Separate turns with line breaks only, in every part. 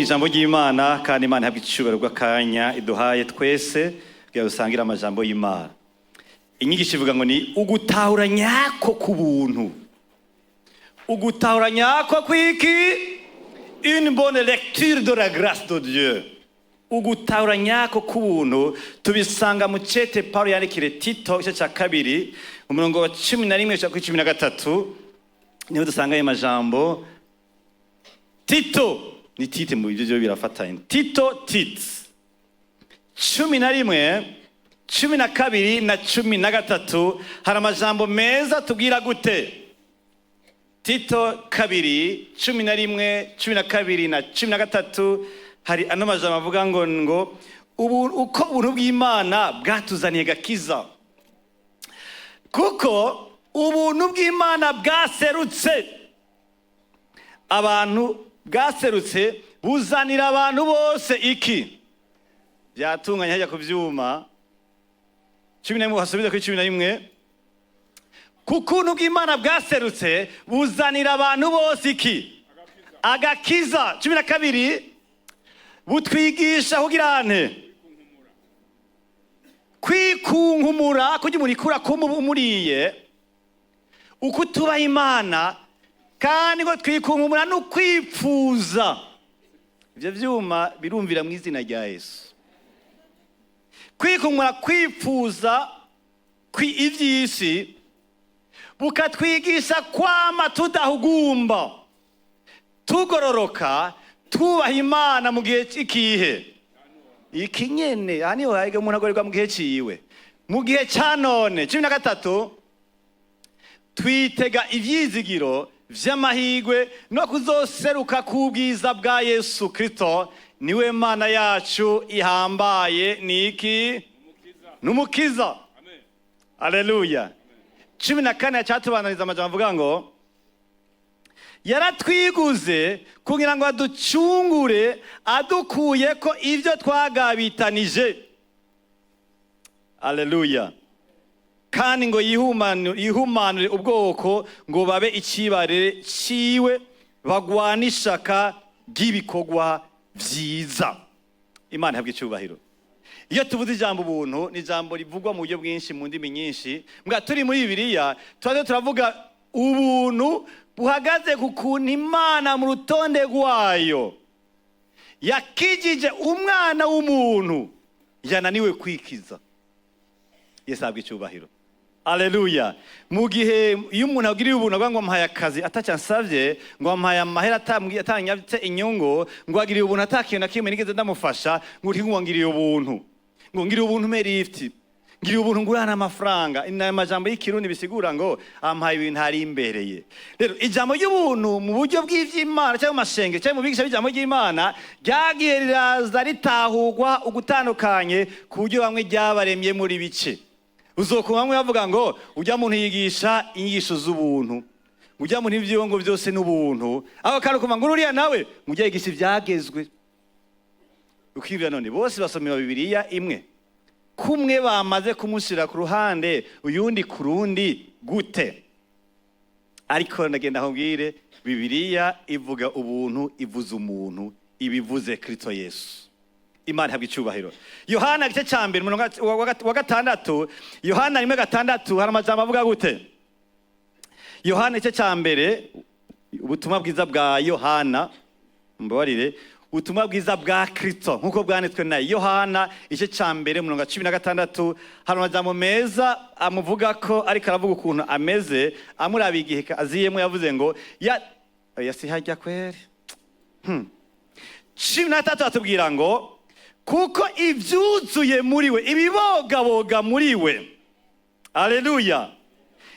Ijambo ry'Imana, kandi Imana ihabwa icubahiro bw'akanya iduhaye twese kugira dusangire amajambo y'Imana. Inyigisho ivuga ngo ni ugutahura nyako ku buntu. Ugutahura nyako kwiki? Une bonne lecture de la grâce de Dieu. Ugutahura nyako k'ubuntu tubisanga mu cete Paulo yandikire Tito, igice cya kabiri, umurongo wa 11 gushika kuri 13, niho dusanga ayo majambo. Tito ni Tite, mu byo birafatanye. Tito, Tite, 11, 12 na 13, hari amajambo meza tubwira gute? Tito 2, 11, 12 na 13, hari ano majambo avuga ngo ubu uko ubuntu bw'Imana bwatuzaniye gakiza, kuko ubuntu bw'Imana bwaserutse abantu, bwaserutse buzanira abantu bose iki? Byatunganye hajya ku byuma. 11, hasubize kuri 11. Kuko ubuntu bw'Imana bwaserutse buzanira abantu bose iki? Agakiza. 12, butwigisha kugira nte? Kwikunkumura, kugira umuntu ikura kumuriye uko tubaha Imana, kandi ngo twikunkumura no kwipfuza. Ibyo byuma birumvira mu izina rya Yesu. Kwikunkumura, kwipfuza iby'isi, bukatwigisha kwama tudahugumba, tugororoka, tubaha Imana mu gihe ikihe iki nyene. Aha niho haga umuntu agorerwa mu gihe ciwe, mu gihe ca none. 13, twitega ivyizigiro vy'amahigwe no kuzoseruka k'ubwiza bwa Yesu Kristo, niwe Mana yacu ihambaye niki? N'umukiza. Aleluya. 14 yacatubananiza amajambo avuga ngo yaratwiguze kugira ngo aducungure, adukuye ko ibyo twagabitanije. Aleluya. Kandi ngo yihumanure ubwoko ngo babe icibare ciwe, bagwana ishaka ry'ibikorwa vyiza. Imana ihabwe icyubahiro. Iyo tuvuze ijambo ubuntu, ni ijambo rivugwa mu buryo bwinshi, mu ndimi nyinshi. Mbwa turi muri Bibiliya, tuba turavuga ubuntu buhagaze ku kuntu Imana mu rutonde rwayo yakijije umwana w'umuntu yananiwe kwikiza. Yesu ahabwa icyubahiro. Aleluya. Mu gihe iyo umuntu agiriye ubuntu, avuga ngo amuhaye akazi atacyo ansabye, ngo amuhaye amahera atanyatse inyungu, ngo agiriye ubuntu atakintu na kimwe nigeze ndamufasha, ngo uri ngo ngiriye ubuntu, ngo ngiriye ubuntu mpe lift, ngiriye ubuntu ngurana amafaranga. Ni amajambo y'Ikirundi bisigura ngo ampaye ibintu ari imbereye. Rero ijambo ry'ubuntu mu buryo bw'ivy'Imana cyangwa mu mashengero cyangwa mu bigisha b'ijambo ry'Imana ryagiye riraza ritahurwa ugutandukanye, ku buryo bamwe ryabaremye muri bice. Uzokumva bamwe bavuga ngo ujya muntu yigisha inyigisho z'ubuntu, ujya muntu ibyiwe ngo byose n'ubuntu aho, kandi ukumva ngo uriya nawe ngo ujya yigisha ibyagezwe. Ukibwira none bose basomera Bibiliya imwe, kumwe bamaze kumushyira ku ruhande, uyundi ku rundi gute? Ariko ndagenda nkubwire, Bibiliya ivuga ubuntu, ivuze umuntu, ibivuze Kristo Yesu. Imana ihabwa icyubahiro. Yohana igice cya mbere, umurongo wa 6, Yohana 1:6, hari amajambo avuga gute? Yohana igice cya mbere, ubutumwa bwiza bwa Yohana, mbabarire, ubutumwa bwiza bwa Kristo nk'uko bwanditswe na Yohana, igice cya mbere, umurongo wa 16, hari amajambo meza amuvuga ko, ariko aravuga ukuntu ameze amuraba igihe aziyemo. Yavuze ngo ya oya, si hajya kweri. 13 atubwira ngo kuko ibyuzuye muri we, ibibogaboga muri we, aleluya,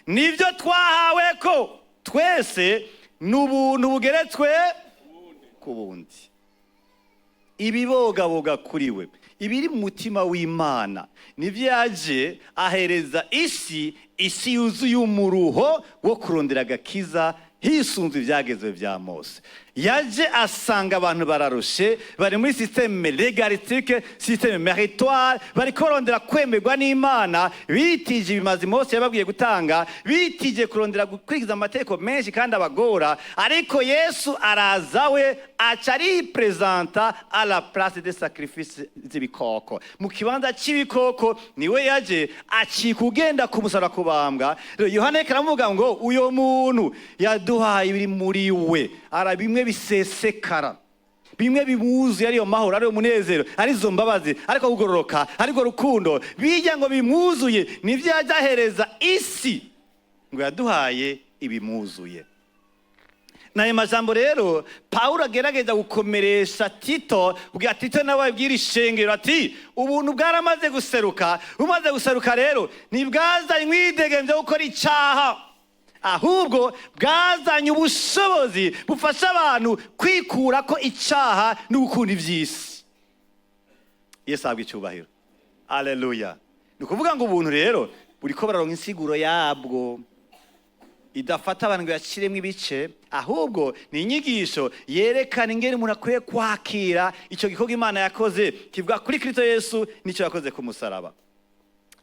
nibyo twahawe ko twese, ni ubuntu bugeretswe ku bundi. Ibibogaboga kuri we, ibiri mu mutima w'Imana, nibyo yaje ahereza isi, isi yuzuye umuruho wo kurondera agakiza. Hisunzwe ibyagezwe bya Mose. Yaje asanga abantu bararushe, bari muri système légalistique, système méritoire, bari kurondera kwemerwa n'Imana bitije ibimazi Mose yababwiye gutanga, bitije kurondera gukurikiza amategeko menshi kandi abagora. Ariko Yesu araza, we aca ariprésenta à la place de sacrifice z'ibikoko. Mu kibanza c'ibikoko niwe yaje, acika ugenda ku musaraba kubambwa. Rero Yohana ariko aramuvuga ngo uyo muntu yaduhaye ibiri muri we, ara bimwe bisesekara, bimwe bimuzuye, ariyo mahoro, ariyo munezero, arizo mbabazi, ariko kugororoka, ariko rukundo, bijya ngo bimwuzuye, nivyo yajya ahereza isi, ngo yaduhaye ibimuzuye. N'ayo majambo rero Pawulo agerageza gukomeresha Tito, kugira Tito nawe abwira ishengero ati: "Ubuntu bwaramaze guseruka." Bumaze guseruka rero, ntibwazanye umwidegemvyo wo gukora icaha, ahubwo bwazanye ubushobozi bufasha abantu kwikura ko icaha no gukunda ivy'isi. Yesu ahabwa icyubahiro, aleluya. Ni ukuvuga ngo ubuntu rero buriko buraronka insiguro yabwo idafata abantu ngo yaciremo ibice, ahubwo ni inyigisho yerekana ingene umuntu akwiye kwakira icyo gikorwa Imana yakoze, kivuga kuri Kristo Yesu n'icyo yakoze ku musaraba.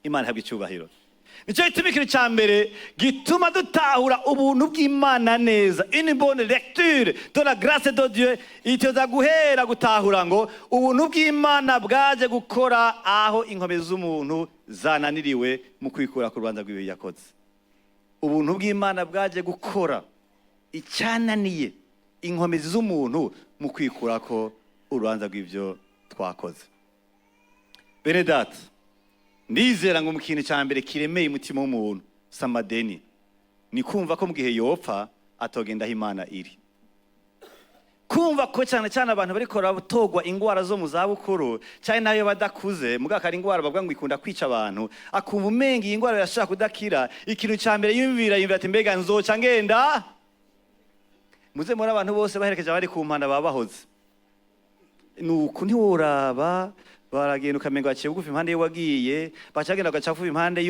Imana ihabwa icyubahiro. Nicyo gituma ikintu cya mbere gituma dutahura ubuntu bw'Imana neza, une bonne lecture de la grâce de Dieu, iteza guhera gutahura ngo ubuntu bw'Imana bwaje gukora aho inkomezi z'umuntu zananiriwe mu kwikura ku rubanza rw'ibibi yakoze. Ubuntu bw'Imana bwaje gukora icyananiye inkomezi z'umuntu mu kwikura ko urubanza rw'ibyo twakoze. Bene data, ndizera ngo mu kintu cya mbere kiremeye umutima w'umuntu si amadeni, ni kumva ko mu gihe yopfa atogenda aho Imana iri. Kumva ko cyane cyane abantu bariko baratogwa ingwara zo mu zabukuru, cyane nayo badakuze mugabo hari ingwara bavuga ngo ikunda kwica abantu, akumva umenga iyi ngwara irashobora kudakira. Ikintu cya mbere yumvira, yumvira ati: "Mbega nzoca ngenda?" Muze muri abantu bose baherekeje abari ku mpanda baba bahoze nuku, ntiworaba, baragenda ukamenga baciye bugufi impande y'uwagiye, baca bagenda bagaca bugufi impande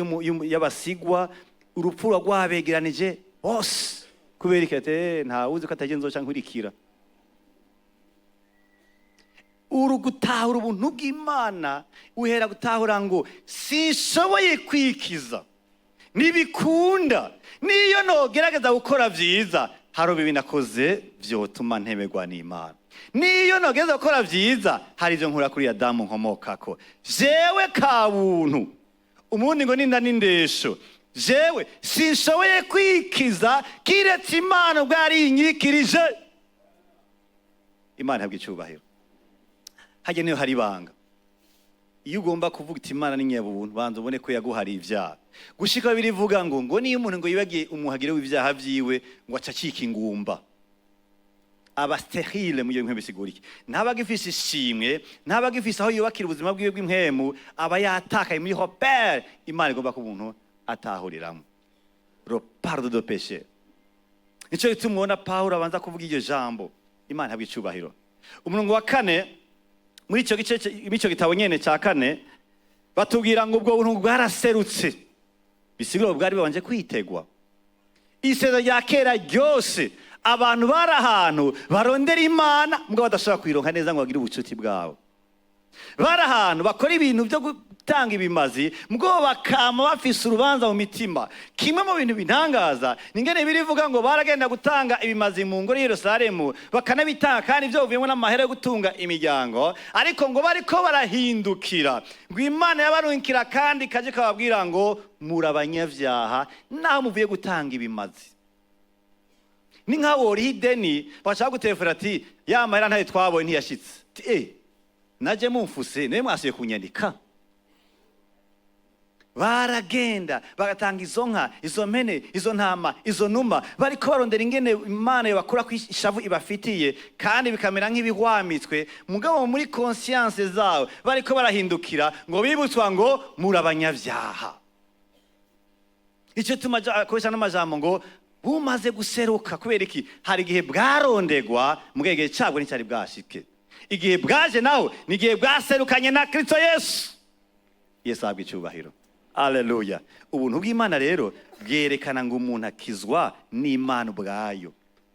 y'abasigwa. Urupfu ruba rwabegeranije bose. Kubera iki? Ati: "Ntawuzi ko atagiye, nzoca nkurikira." Uru gutahura ubuntu bw'Imana uhera gutahura ngo sinshoboye kwikiza, ntibikunda. Niyo nogerageza gukora vyiza, hari bibi nakoze vyotuma ntemerwa n'Imana. Niyo nogerageza gukora vyiza, hari ivyo nkura kuri Adamu nkomokako. Jewe kabuntu umundi ngo ninda n'indesho, jewe sinshoboye kwikiza kiretse Imana ubwo yarinyikirije. Imana ihabwa icubahiro. Hajya niyo hari ibanga. Iyo ugomba kuvuga uti Imana ni nyabuntu, banza ubone ko yaguhariye ibyaha. Gushika birivuga ngo niyo umuntu ngo yibagiye umuhagire w'ibyaha vyiwe, ngo aca acika ingumba, aba stérile. Mu gihe bisigura iki? Ntaba agifise ishimwe, ntaba agifise aho yubakira ubuzima bwiwe bw'impwemu, aba yatakaye muri repère Imana igomba ko umuntu atahuriramo, le pardon de péché. Nico gituma ubona Pawulo abanza kuvuga iryo jambo. Imana ihabwa icubahiro. Umurongo wa kane muri icyo gice, muri icyo gitabo nyene cya kane, batubwira ngo ubwo buntu bwaraserutse. Bisigura bwari babanje kwitegwa. Isezerano rya kera ryose, abantu bari ahantu barondera Imana mbwa badashobora kuyironka neza ngo bagire ubucuti bwabo. Bari ahantu bakora ibintu byo gutanga ibimazi, mbwo bakama bafise urubanza mu mitima. Kimwe mu bintu bintangaza ni ingene birivuga ngo baragenda gutanga ibimazi mu ngoro y'Yerusalemu, bakanabitanga, kandi ibyo bivuyemo n'amahera yo gutunga imiryango. Ariko ngo bariko barahindukira, ngo Imana yabarungikira kandi kaje kababwira ngo muri abanyabyaha naho muvuye gutanga ibimazi. Ni nkaho woriha ideni, bashaka gutelefona ati: "Ya mahera ntayo twabonye, ntiyashitse." Ati: "Eh, naje mumfuse nawe mwasuye kunyandika." Baragenda bagatanga izo nka, izo mpene, izo ntama, izo numa, bariko barondera ingene Imana yobakura ko ishavu ibafitiye, kandi bikamera nk'ibihwamitswe. Mugabo muri conscience zabo bariko barahindukira, ngo bibutswa ngo muri abanyabyaha. Icyo tuma akoresha n'amajambo ngo bumaze guseruka. Kubera iki? Hari igihe bwarondegwa, mu gihe cyabwo nticyari bwashike. Igihe bwaje naho ni igihe bwaserukanye na Kristo Yesu. Yesu ahabwa icyubahiro. Aleluya! Ubuntu bw'Imana rero bwerekana ngo umuntu akizwa n'Imana ubwayo,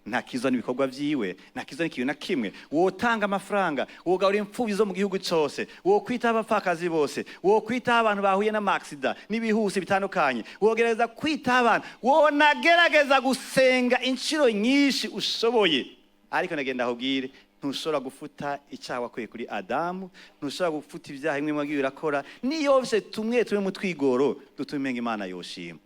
ntakizwa n'ibikorwa vyiwe, ntakizwa n'ikintu na kimwe. Wotanga amafaranga, wogabura imfuvyi zo mu gihugu cose, wokwitaho abapfakazi bose, wokwitaho abantu bahuye n'amaksida n'ibihusi bitandukanye, wogerageza kwitaho abantu, wonagerageza gusenga inshuro nyinshi ushoboye, ariko nagenda ahubwire, ntushobora gufuta icyaha wakuye kuri Adamu, ntushobora gufuta ibyaha bimwe mwagiye urakora. Niyo vyose tumwe tumwe mu twigoro dutuma umenga Imana yoshima.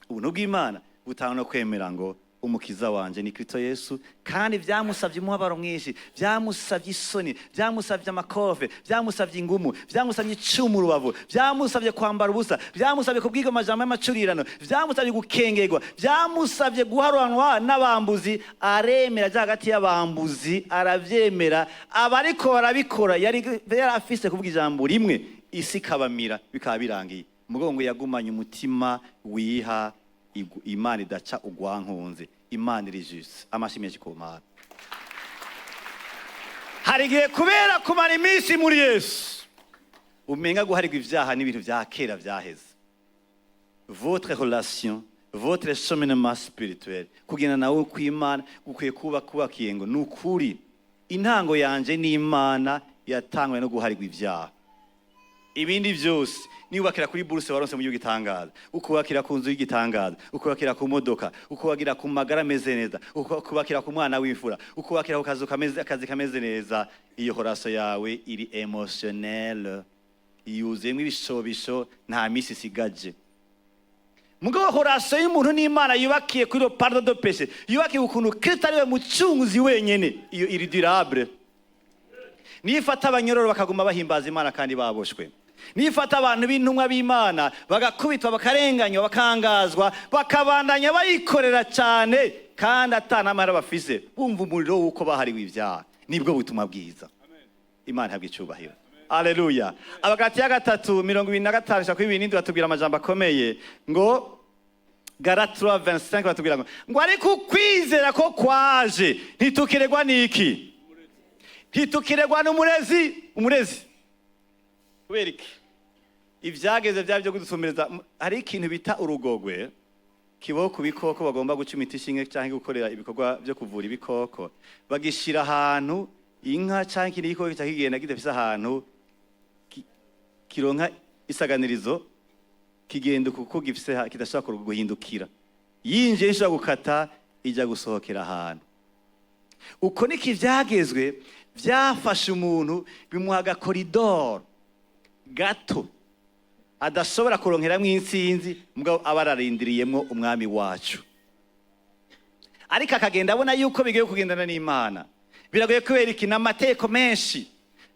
Ubuntu bw'Imana butanga no kwemera ngo umukiza wanje ni Kristo Yesu, kandi byamusabye umubabaro mwinshi, byamusabye isoni, byamusabye amakofe, byamusabye ingumu, byamusabye icumu rubavu, byamusabye kwambara ubusa, byamusabye kubwiga amajambo y'amacurirano, byamusabye gukengerwa, byamusabye guharanwa n'abambuzi. Aremera aja hagati y'abambuzi, aravyemera. Abariko barabikora, yari afise kuvuga ijambo rimwe, isi ikabamira, bikaba birangiye. Mugabo ngo yagumanye umutima wiha Imana idaca ugwankunze, Imana iri juste. Amashyi menshi ku Mana. Hari igihe kubera kumara iminsi muri Yesu umenga guharirwa ivyaha n'ibintu vya kera vyaheze. Votre relation, votre cheminement spirituel, kugenda nawe kw'Imana gukwiye kuba kubakiye ngo ni ukuri intango yanje n'Imana yatangwe no guharirwa ivyaha. Ibindi byose niwubakira kuri buruse waronse mu gihugu gitangaza, ukubakira ku nzu y'igitangaza, ukubakira ku modoka, ukubakira ku magara ameze neza, ukubakira ku mwana w'imfura, ukubakira ku kazu kameze, akazi kameze neza, iyo relation yawe iri émotionnelle, yuzuyemo ibishobisho, nta misi isigaje. Mugabo relation y'umuntu n'Imana yubakiye kuri le pardon de péché, yubakiye ukuntu Kristo ariwe mucunguzi wenyene, iyo iri durable. Nifata abanyororo bakaguma bahimbaza Imana kandi baboshwe, nifata abantu b'intumwa b'Imana bagakubitwa, bakarenganywa, bakangazwa, bakabandanya bayikorera cyane kandi atanamahera bafise, bumva umuriro w'uko bahariwe ibyaha, nibwo butumwa bwiza. Imana ihabwa icubahiro. Aleluya! Abagalatiya 3:25 gushika kuri 27 batubwira amajambo akomeye ngo Galates 3:25, batubwira ngo ariko ukwizera ko kwaje, ntitukiregwa n'iki? Ntitukiregwa n'umurezi. Umurezi kubera iki? Ivyageze byaba byo kudusumbiriza. Hari ikintu bita urugogwe kibaho ku bikoko bagomba guca imiti ishinge cyangwa gukorera ibikorwa byo kuvura ibikoko, bagishira ahantu inka cyangwa ikindi gikoko kica kigenda kidafise ahantu kironka isaganirizo, kigenda kuko gifise kidashobora guhindukira, yinjiye ishobora gukata ijya gusohokera ahantu. Uko niko ivyagezwe byafashe umuntu, bimuha agakoridoro gato adashobora kuronkeramwo intsinzi, mugabo aba ararindiriyemwo umwami wacu, ariko akagenda abona yuko bigiye kugendana n'Imana biragoye. Kubera iki? Ni amategeko menshi.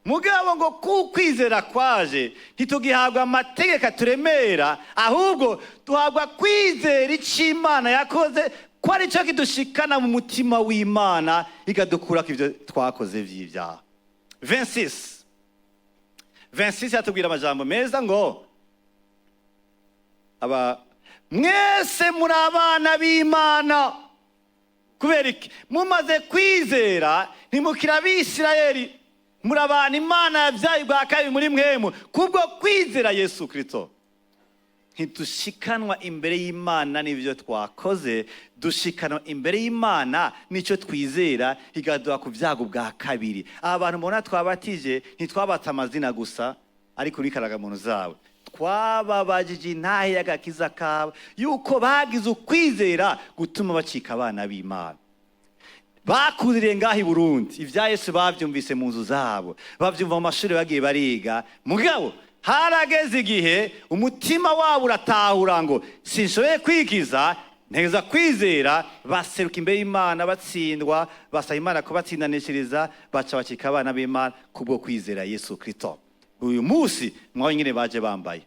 Mugabo ngo kukwizera kwaje, ntitugihabwa amategeko aturemera, ahubwo duhabwa kwizera icyo Imana yakoze, ko ari cyo kidushikana mu mutima w'Imana, ikadukurako ibyo twakoze vy'ibyaha. 26 26 yatubwira amajambo meza ngo aba mwese muri abana b'Imana. Kubera iki? Mumaze kwizera, ntimukiri Abisirayeli, muri abantu Imana yabyaye bwa kabiri muri mwemu kubwo kwizera Yesu Kristo. Ntidushikanwa imbere y'Imana n'ibyo twakoze, dushikanwa imbere y'Imana n'icyo twizera, ikaduha ku byago bwa kabiri. Aba bantu mubona twabatije, ntitwabatse amazina gusa ariko uri karagamuntu zawe, twababajije intahe y'agakiza kawe, yuko bagize ukwizera gutuma bacika abana b'Imana. Bakuriye ngaho i Burundi, ibya Yesu babyumvise mu nzu zabo, babyumva mu mashuri bagiye bariga, mugabo harageze igihe umutima wabo uratahura ngo sinshoboye kwikiza, ntegeza kwizera. Baseruka imbere y'Imana batsindwa, basaba Imana kubatsindanishiriza, baca bacika abana b'Imana kubwo kwizera Yesu Kristo. Uyu munsi mwaho nyine baje bambaye.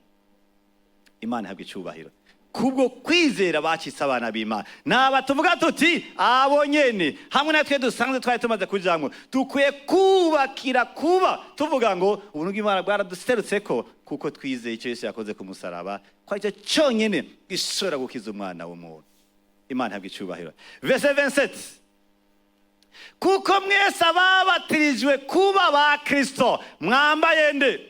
Imana ihabwa icubahiro. Kubwo kwizera bacitse abana b'Imana. Naba tuvuga tuti abo nyene hamwe natwe dusanzwe twari tumaze kujamwo, dukwiye kubakira kuba tuvuga ngo ubuntu bw'Imana bwaraduserutseko kuko twizeye icyo Yesu yakoze ku musaraba, ko aricyo cyonyine gishobora gukiza umwana w'umuntu. Imana ihabwa icubahiro. Verset 27: kuko mwese ababatirijwe kuba ba Kristo mwambaye nde?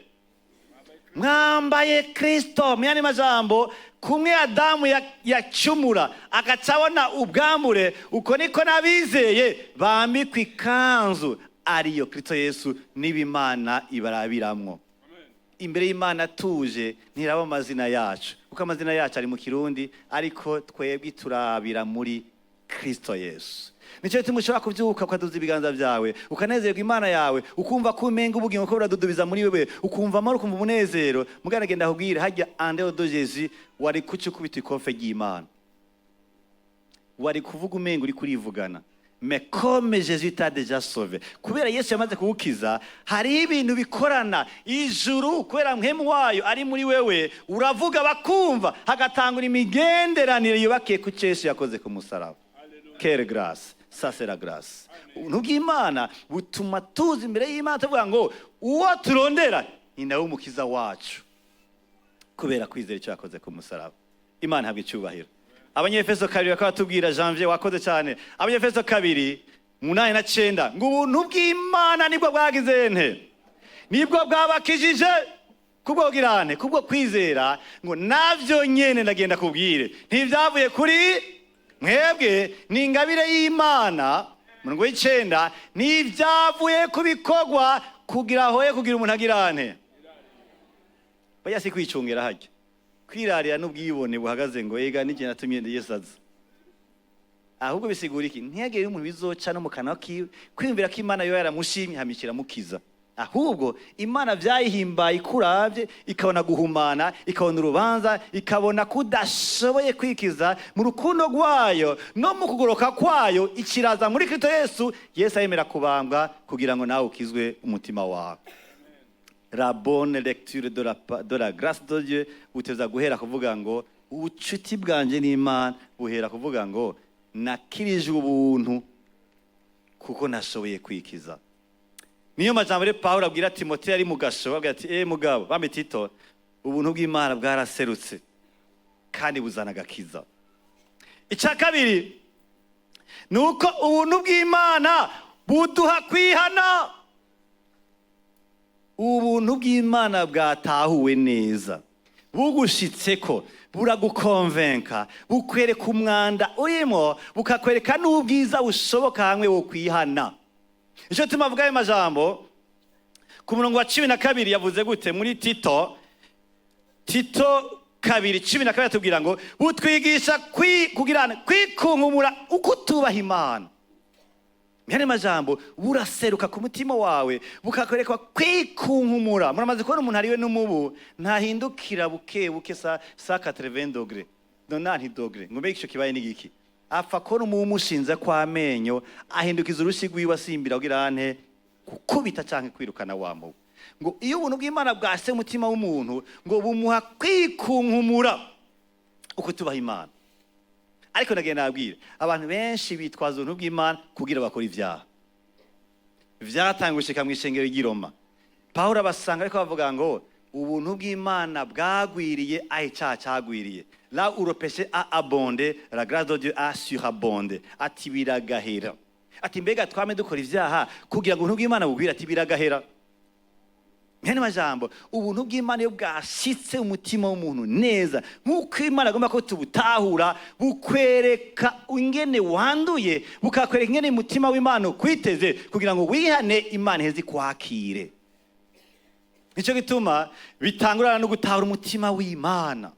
Mwambaye Kristo. Mu yandi majambo, kumwe Adamu yacumura agaca abona ubwambure, uko niko n'abizeye bambikwa ikanzu ariyo Kristo Yesu, niba Imana ibarabiramwo. Imbere y'Imana tuje ntiraba amazina yacu, kuko amazina yacu ari mu Kirundi, ariko twebwe turabira muri Kristo Yesu. Nicyo gituma ushobora kubyuka ukaduza ibiganza byawe, ukanezerwa Imana yawe, ukumva ko umenga ubugingo ko buradudubiza muri wewe, ukumva amahoro, ukumva umunezero. Mugana genda akubwire, hajya en dehors de Jésus wari kuca ukubita ikofe ry'Imana, wari kuvuga umenga uri kurivugana. Mais comme Jésus t'a déjà sauvé, kubera Yesu yamaze kugukiza, hariho ibintu bikorana ijuru. Kubera mpwemu wayo ari muri wewe, uravuga bakumva, hagatangura imigenderanire yubakiye ku cyo Yesu yakoze ku musaraba. Quelle grâce! Ça, c'est la grâce. Ubuntu bw'Imana butuma tuza imbere y'Imana tuvuga ngo uwo turondera ni nawe umukiza wacu, kubera kwizera icyo yakoze ku musaraba. Imana ihabwa icyubahiro. Abanyefeso 2 bakaba batubwira, Janvier wakoze cyane, Abanyefeso 2:8 na 9, ngo ubuntu bw'Imana nibwo bwagize nte? Nibwo bwabakijije kubwo girane, kubwo kwizera. Ngo navyo nyene, ndagenda kubwire, ntibyavuye kuri mwebwe, ni ingabire y'Imana. Murongo w'icenda, ntibyavuye ku bikorwa, kugira hoye kugira umuntu agirane bajya si kwicungira hajya kwirarira n'ubwibone buhagaze ngo ega n'igihe natumye Yesu aza. Ahubwo bisigura iki? Ntihagire umuntu bizoca no mu kanwa kiwe kwiyumvira ko Imana yo yaramushimye hamikira mukiza. Ahubwo Imana vyayihimbaye ikuravye, ikabona guhumana, ikabona urubanza, ikabona kudashoboye kwikiza. Mu rukundo rwayo no mu kugoroka kwayo, ikiraza muri Kristo Yesu. Yesu ayemera kubambwa kugira ngo nawe ukizwe umutima wawe. La bonne lecture de la grâce de Dieu uteza guhera kuvuga ngo ubucuti bwanje n'Imana buhera kuvuga ngo nakirijwe ubuntu kuko nashoboye kwikiza. Niyo majambo rero Pawulo abwira Timoteyo ari mu gasho, abwira ati: "Eh mugabo bambe Tito, ubuntu bw'Imana bwaraserutse kandi buzana agakiza." Icya kabiri ni uko ubuntu bw'Imana buduha kwihana. Ubuntu bw'Imana bwatahuwe neza, bugushitseko, buragukonvenka, bukwereka umwanda urimo, bukakwereka n'ubwiza bushoboka hamwe wo kwihana. Icyo tumavuga ayo majambo ku murongo wa 12 yavuze gute muri Tito? Tito 2:12 atubwira ngo butwigisha kugira kwikunkumura uko tubaha Imana. Mwene majambo, buraseruka ku mutima wawe, bukakwereka kwikunkumura. Muramaze kubona umuntu ariwe n'umubu, ntahindukira buke buke sa 80 degrés, 90 degrés, ngo mbega ico kibaye n'igiki? Apfa kubona umubu umushinze kw'amenyo, ahindukiza urushi rwiwe, asimbira kugira ante? Gukubita canke kwirukana wa mubu. Ngo iyo ubuntu bw'Imana bwase umutima w'umuntu, ngo bumuha kwikunkumura uko tubaha Imana. Ariko ndagenda nabwira abantu benshi bitwaza ubuntu bw'Imana kugira bakore ivyaha. Vyatanguye gushika mw'ishengero ry'i Roma. Pawulo abasanga ariko bavuga ngo ubuntu bw'Imana bwagwiriye aho icyaha cyagwiriye. Là où le péché a abondé, la grâce de Dieu a surabondé. Ati biragahera. Ati mbega twame dukora ivyaha kugira ngo ubuntu bw'Imana bugwire? Ati biragahera. Mwene majambo, ubuntu bw'Imana iyo bwashitse umutima w'umuntu neza nk'uko Imana agomba ko tubutahura, bukwereka ingene wanduye, bukakwereka ingene umutima w'Imana ukwiteze kugira ngo wihane, Imana iheze ikwakire. Nicyo gituma bitangurana no gutahura umutima w'Imana.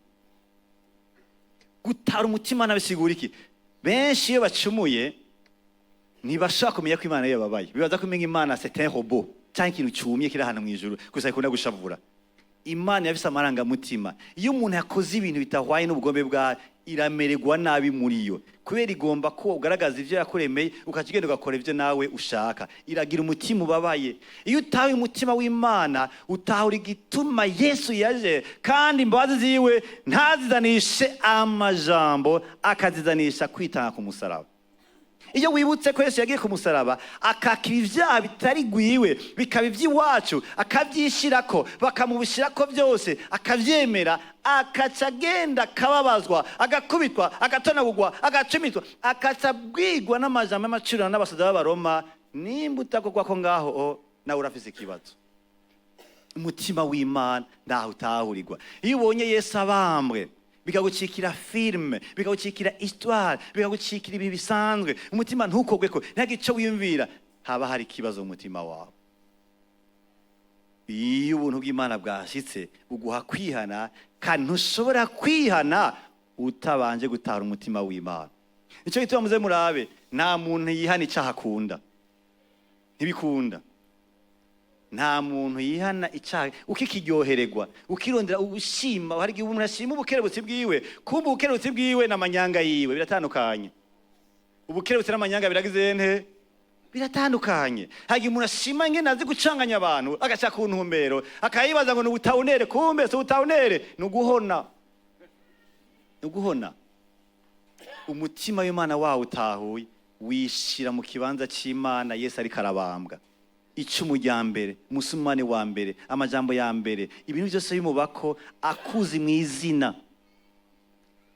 Gutahura umutima nabisigura iki? Benshi iyo bacumuye ntibashobora kumenya ko Imana yababaye. Bibaza ko umenya Imana c'est un robot cyangwa ikintu cyumye kiri ahantu mu ijuru gusa gikunda gushavura. Imana yafise amarangamutima. Iyo umuntu yakoze ibintu bitahwanye n'ubugombe bwayo, iramererwa nabi muri yo, kubera igomba ko ugaragaza ibyo yakuremeye, ukaca ugenda ugakora ibyo nawe ushaka. Iragira umutima ubabaye. Iyo utawe umutima w'Imana, utahura igituma Yesu yaje, kandi imbabazi ziwe ntazizanishe amajambo, akazizanisha kwitanga ku musaraba. Iyo wibutse ko Yesu yagiye ku musaraba, akakira ibyaha bitari gwiwe bikaba iby'iwacu, akabyishyirako, bakamubishyirako byose, akabyemera, akaca agenda, akababazwa, agakubitwa, agatonagurwa, agacumitwa, akaca abwirwa n'amajambo y'amacurano n'abasoda b'Abaroma, nimba utakogwa ko ngaho o, nawe urafise ikibazo. Umutima w'Imana ntaho utahurirwa. Iyo ubonye Yesu abambwe, bikagucikira filime, bikagucikira histoire, bikagucikira ibihe bisanzwe, umutima ntukogwe ko ntagire icyo wiyumvira, haba hari ikibazo mu mutima wawe. Iyo ubuntu bw'Imana bwashitse, buguha kwihana, kandi ntushobora kwihana utabanje gutara umutima w'Imana. Nicyo gituma muze murabe, nta muntu yihana icyaha akunda, ntibikunda. Nta muntu yihana icyaha ukikiryohererwa, ukirondera ubushima. Hari igihe umuntu ashima ubukerebutsi bwiwe, kumva ubukerebutsi bwiwe n'amanyanga yiwe biratandukanye. Ubukerebutsi n'amanyanga biragize nte? Biratandukanye. Hari igihe umuntu ashima ingene azi gucanganya abantu, agaca ku ntumbero, akayibaza ngo ni ubutawunere, kumbe si ubutawunere, ni uguhona, ni uguhona. Umutima w'Imana wawe utahuye, wishira mu kibanza c'Imana. Yesu ariko arabambwa, icumu rya mbere, umusumani wa mbere, amajambo ya mbere, ibintu byose bimubako, akuzi mu izina,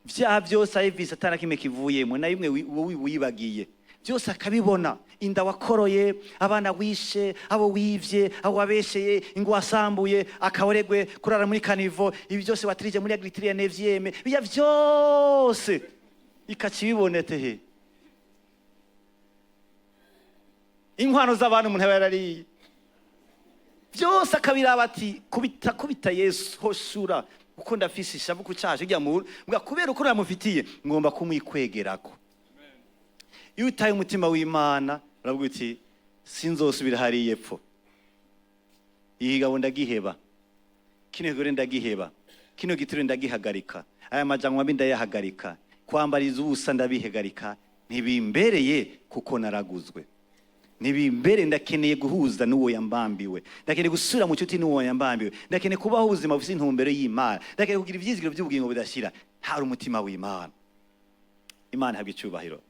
vyaha byose ayivise atana kimwe kivuyemo na bimwe, wowe wibagiye byose akabibona: inda wakoroye, abana wishe, abo wivye, abo wabesheye, ingo wasambuye, akaboregwe, kurara muri caniveau, ibi byose watirije muri agriculture ya neuvième, bijya byose ikaca ibibonete he. Inkwano z'abantu umuntu aba yarariye byose akabiraba, ati: "Kubita, kubita Yesu, hoshura, kuko ndafise ishavu ku cyaha ujya muntu mbwa, kubera uko namufitiye ngomba kumwikwegerako." Iyo utaye umutima w'Imana, uravuga uti: "Sinzosubira hariya epfo, iyi gabo ndagiheba, kino kigore ndagiheba, kino gituro ndagihagarika, aya majambo mabi ndayahagarika, kwambariza ubusa ndabihagarika, ntibimbereye kuko naraguzwe, ntibimbere. Ndakeneye guhuza n'uwo yambambiwe, ndakeneye gusubira mu nshuti n'uwo yambambiwe, ndakeneye kubaho ubuzima bufite intumbero y'Imana, ndakeneye kugira ivyizigiro by'ubugingo budashira." Hari umutima w'Imana. Imana ihabwa icyubahiro.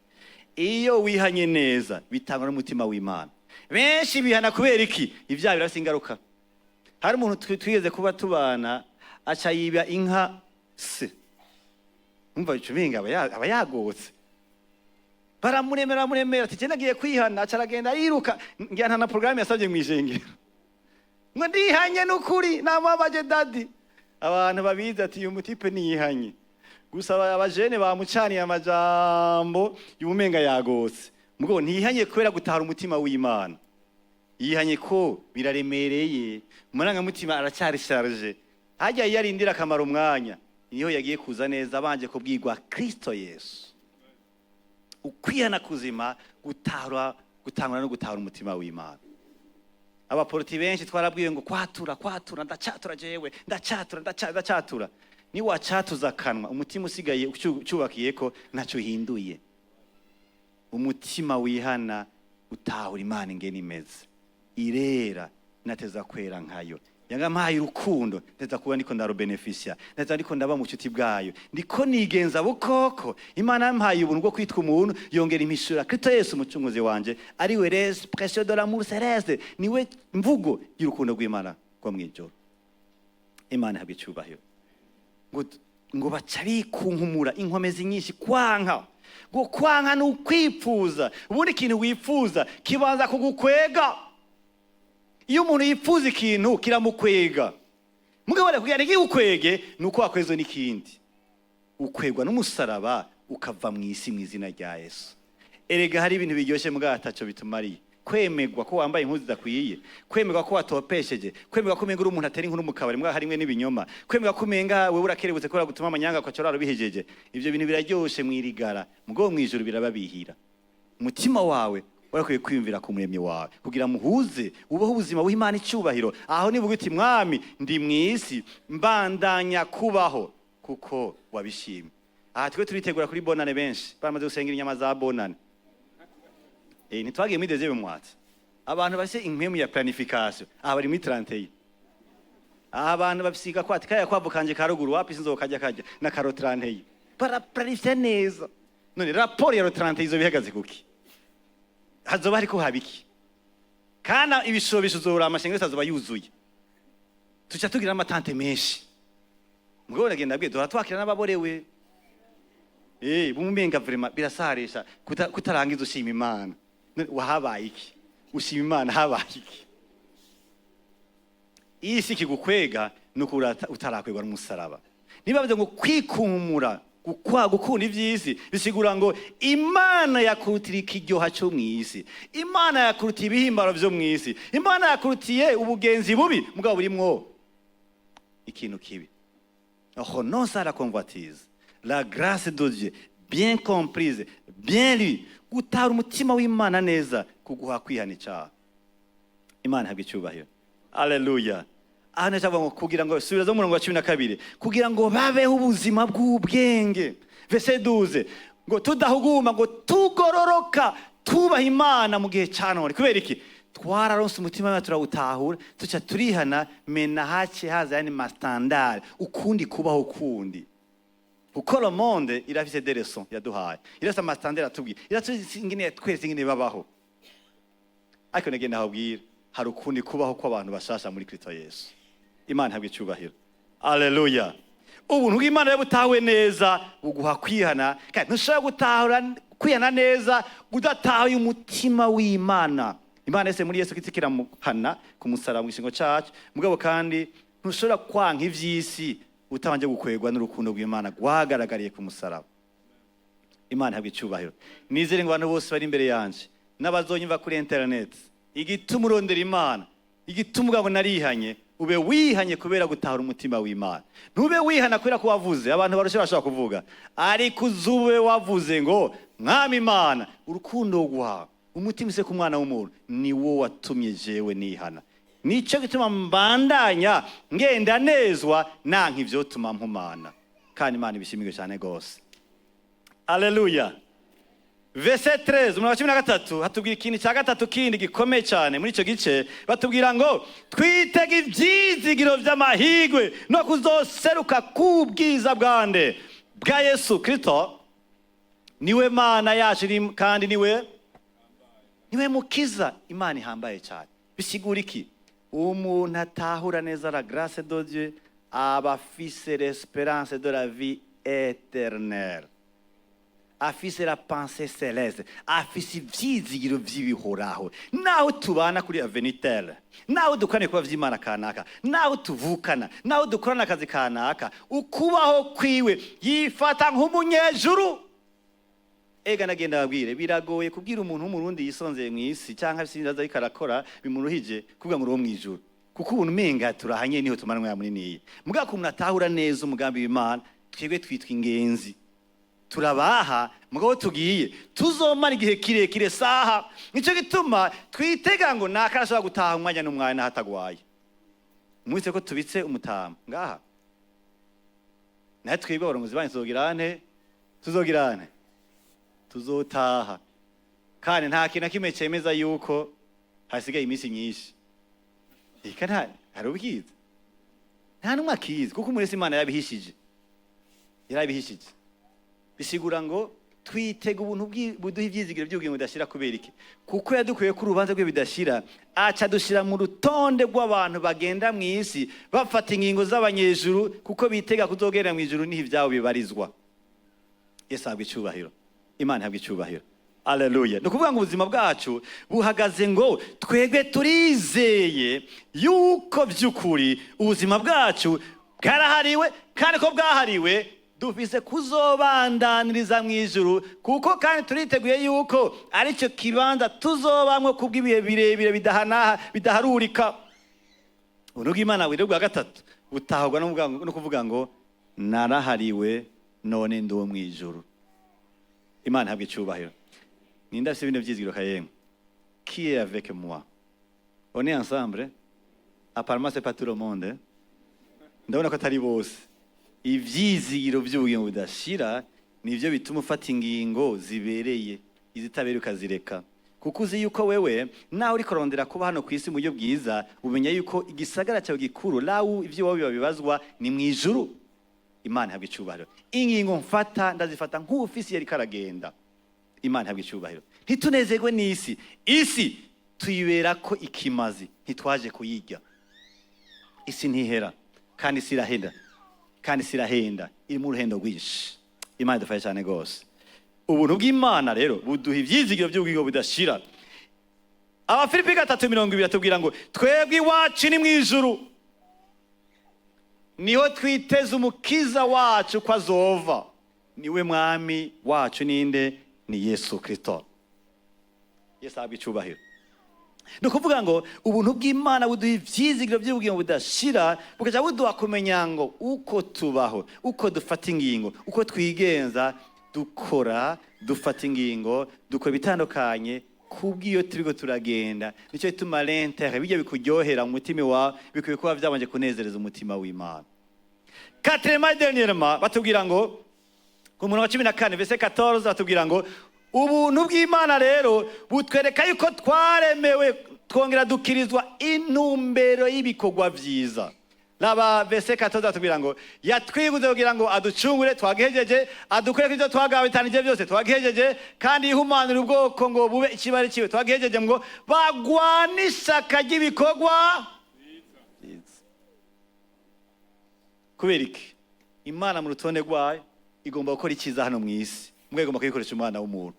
Iyo wihanye neza, bitangwa n'umutima w'Imana. Benshi bihana kubera iki? Ibyaha birafite ingaruka. Hari umuntu twigeze kuba tubana, aca yiba inka se. Umva, icuminga aba yagotse, baramuremera, baramuremera, ati: "Jye nagiye kwihana." Aca aragenda ariruka, ngira nta na porogaramu yasabye mu ijengero, ngo: "Ndihanye n'ukuri, namubabaje daddy." Abantu babizi ati: "Uyu mutipe niyihanye gusa." Abajene bamucaniye amajambo y'umenga yagotse, mugabo ntiyihanye kubera gutahura umutima w'Imana. Yihanye ko biraremereye, umurangamutima aracyari chargé. Hajya iyo arindira akamara umwanya, niho yagiye kuza neza, abanje kubwirwa Kristo Yesu. Ukwihana kuzima gutahura, gutangura no gutahura umutima w'Imana. Abaporoti benshi twarabwiwe ngo kwatura, kwatura, ndacatura jewe, ndacatura, ndacatura. Ni wacatuza akanwa, umutima usigaye ucyubakiye ko ntacyo uhinduye. Umutima wihana utahura Imana ingene imeze: irera, nateza kwera nkayo, yangampaye urukundo, ndeza kuba ndiko ndarubenefisia, ndeza ndiko ndaba mu bucuti bwayo, ndiko nigenza bukoko. Imana yampaye ubuntu bwo kwitwa umuntu, yongera impishura Kristo Yesu umucunguzi wanje, ariwe l'expression de l'amour céleste, niwe mvugo y'urukundo rw'Imana rwo mw'ijoro. Imana ihabwa icyubahiro. Ngo baca bikunkumura inkomezi nyinshi. Kwanka, ngo kwanka ni ukwipfuza. Ubundi ikintu wifuza kibanza kugukwega. Iyo umuntu yifuza ikintu, kiramukwega. Mugabo kugira ntigigukwege ni uko wakwezwe n'ikindi, ukwegwa n'umusaraba, ukava mu isi mu izina rya Yesu. Erega hari ibintu biryoshye mugabo ataco bitumariye: kwemegwa ko wambaye impuzu zidakwiye, kwemerwa ko watopesheje, kwemerwa ko umenga uri umuntu atera inkuru mu kabari mbwa harimwe n'ibinyoma, kwemerwa ko umenga wewe urakerebutse kubera gutuma amanyanga ugaca urara ubihejeje. Ivyo bintu biraryoshe mwirigara, mugabo mwijuru birababihira. Umutima wawe warakwiye kwiyumvira ku Muremyi wawe kugira muhuze, ubeho ubuzima buha Imana icyubahiro. Aho nivuga uti: "Mwami, ndi mu isi, mbandanya kubaho kuko wabishimye." Aha twe turitegura kuri Bonane, benshi bamaze gusengera inyama za Bonane. Ntitwagiye muri deuxième moitié. Abantu bafise impwemu ya planification aha bari muri 31. Aha abantu bafisiga kwati kaya kwavu kanje ka ruguru, wapi, sinzokajya kajya na karo 31, baraplanifya neza. None raporo ya 31 izo bihagaze kuki? Hazoba hariko haba iki? Kana ibishobisho uzora amashengero azoba yuzuye, tuca tugira n'amatante menshi. Mugabo nagenda bwiye, duhora twakira n'ababorewe. Bumumenga vraiment birasarisha kutarangiza ushima Imana. None wahabaye iki? Ushima Imana habaye iki? Isi kigukwega nuko utarakwegwa n'umusaraba. Niba bavuze ngo kwikumura, gukunda ivy'isi, bisigura ngo Imana yakurutira ikiryoha cyo mw'isi, Imana yakurutiye ibihimbaro vyo mw'isi, Imana yakurutiye ubugenzi bubi mugabo burimwo ikintu kibi. Renonce à la convoitise. La grâce de Dieu bien comprise, bien lue, gutara umutima w'Imana neza kuguha kwihana icyaha. Imana ihabwa icyubahiro. Aleluya. Aha ndavuga ngo kugira ngo, subira zo murongo wa 12, kugira ngo babeho ubuzima bw'ubwenge. Verset 12 ngo tudahuguma, ngo tugororoka, tubaha Imana mu gihe cya none. Kubera iki? Twararonse umutima wacu, turawutahura, tuca turihana. Mena hace haza yani ma standard, ukundi kubaho kundi, kuko le monde irafise des leçons yaduhaye, irafise ama standard atubwiye, irafise ingene twese ingene babaho. Ariko nagenda habwira, hari ukundi kubaho kw'abantu bashasha muri Kristo Yesu. Imana ihabwa icyubahiro. Aleluya. Ubuntu bw'Imana rero butahuwe neza buguha kwihana, kandi ntushobora gutahura kwihana neza udatahuye umutima w'Imana. Imana yese muri Yesu Kristo kiramuhana ku musaraba mu gishingo cacu. Mugabo kandi ntushobora kwanka ivy'isi utabanje gukwegwa n'urukundo rw'Imana rwagaragariye ku musaraba. Imana ihabwa icyubahiro. Nizere ngo abantu bose bari imbere yanje n'abazonyumva kuri internet, igituma urondera Imana, igituma uvuga ngo narihanye, ube wihanye kubera gutahura umutima w'Imana. Ntube wihana kubera ko wavuze. Abantu barushe bashobora kuvuga, ariko uzube wavuze ngo: "Mwami Imana, urukundo rwawe, umutima use ku mwana w'umuntu ni wo watumye jewe nihana. Nicyo gituma mbandanya ngenda nezwa nanka ivyotuma mpumana." Kandi Imana ibishimirwe cyane rwose. Aleluya. Verset 13, umurongo wa 13, hatubwira ikintu cya gatatu kindi gikomeye cyane muri icyo gice. Batubwira ngo twitega ibyizigiro by'amahigwe no kuzoseruka k'ubwiza bwande? Bwa Yesu Kristo. Niwe Mana yacu kandi niwe mukiza. Imana ihambaye cyane. Bisigura iki? Umuntu atahura neza la grâce de Dieu aba afise l'espérance de la vie éternelle, afise la pensée céleste, afise ivyizigiro vy'ibihoraho. Naho tubana kuri avenue telle, naho dukorana ibikorwa vy'Imana kanaka, naho tuvukana, naho dukorana akazi kanaka, ukubaho kwiwe yifata nk'umunyejuru. Ega nagenda babwire, biragoye kubwira umuntu w'Umurundi yisonzeye mu isi cyangwa afise ibibazo ariko arakora bimuruhije, kuvuga ngo uri uwo mw'ijuru, kuko ubuntu umenga turahanye niho tumara umwanya munini. Mugabo ko umuntu atahura neza umugambi w'Imana, twebwe twitwa ingenzi, turabaha, mugabo tugiye tuzomara igihe kirekire saha. Nicyo gituma twitega ngo naka arashobora gutaha umwanya n'umwanya hatagwaye. Mwise ko tubitse umutama ngaha, nawe twebwe abarongozi banyu tuzogira nte? Tuzogira nte? Tuzotaha. Kandi nta kintu na kimwe cemeza yuko hasigaye iminsi myinshi. Eka nta hari ubwiza, nta n'umwe akizi, kuko umuntu wese Imana yarabihishije, yarabihishije. Bisigura ngo twitega ubuntu buduha ibyizigiro by'ubugingo budashira. Kubera iki? Kuko yadukuye ko urubanza rwe bidashira, aca dushyira mu rutonde rw'abantu bagenda mu isi bafata ingingo z'abanyejuru, kuko bitega kuzogera mu ijuru, niho ibyabo bibarizwa. Yesu ahabwa icyubahiro. Imana ihabwa icyubahiro. Aleluya. Ni ukuvuga ngo ubuzima bwacu buhagaze ngo twebwe turizeye yuko by'ukuri ubuzima bwacu bwarahariwe, kandi ko bwahariwe dufise kuzobandaniriza mu ijuru, kuko kandi turiteguye yuko aricyo kibanza tuzobamwo kubw'ibihe birebire bidaharurika. Ubuntu bw'Imana bwire bwa gatatu butahurwa no kuvuga ngo narahariwe, none ndi uwo mu ijuru. Imana ihabwa icyubahiro. Ninde afise bino vyizigiro kayemwe? Qui est avec moi? On est ensemble? Apparemment, c'est pas tout le monde, hein? Ndabona ko atari bose. Ivyizigiro vy'ubugingo budashira nivyo bituma ufata ingingo zibereye, izitabereye ukazireka, kuko uzi yuko wewe nawe uriko urondera kuba hano ku isi mu buryo bwiza, umenya yuko igisagara cyawe gikuru lawu ivyo wowe biba bibazwa ni mu ijuru. Imana ihabwa icyubahiro. Ingingo mfata ndazifata nk'ufisi yariko aragenda. Imana ihabwa icyubahiro. Ntitunezerwe n'isi. Isi tuyibera ko ikimazi, ntitwaje kuyirya. Isi ntihera, kandi isi irahenda, kandi isi irahenda, irimo uruhendo rwinshi. Imana idufashe cyane rwose. Ubuntu bw'Imana rero buduha ibyizigiro by'ubugingo budashira. Abafilipi 3:20 atubwira ngo twebwe iwacu ni mu ijuru. Niho twiteze Umukiza wacu ko azova, niwe Mwami wacu. Ninde? Ni Yesu Kristo. Yesu ahabwa icubahiro. Ni ukuvuga ngo ubuntu bw'Imana buduha ivyizigiro by'ubugingo budashira, bukaca buduha kumenya ngo uko tubaho, uko dufata ingingo, uko twigenza, dukora, dufata ingingo, dukora ibitandukanye kubw'iyo turiko turagenda. Nicyo gituma l'intérêt bijya bikuryohera mu mutima wawe bikwiye kuba byabanje kunezereza umutima w'Imana. Quatrièmement, dernièrement, batubwira ngo ku murongo wa 14, verset 14, batubwira ngo ubuntu bw'Imana rero butwereka yuko twaremewe, twongera dukirizwa intumbero y'ibikorwa vyiza. Raba verset 14, batubwira ngo yatwiguze kugira ngo aducungure, twagihejeje, adukure ibyo twagabitanije byose, twagihejeje, kandi yihumanure ubwoko ngo bube ikibari ciwe, twagihejeje, ngo bagwane ishaka ry'ibikorwa vyiza. Kubera iki? Imana mu rutonde rwayo igomba gukora icyiza hano mu isi, mwe igomba kuyikoresha umwana w'umuntu.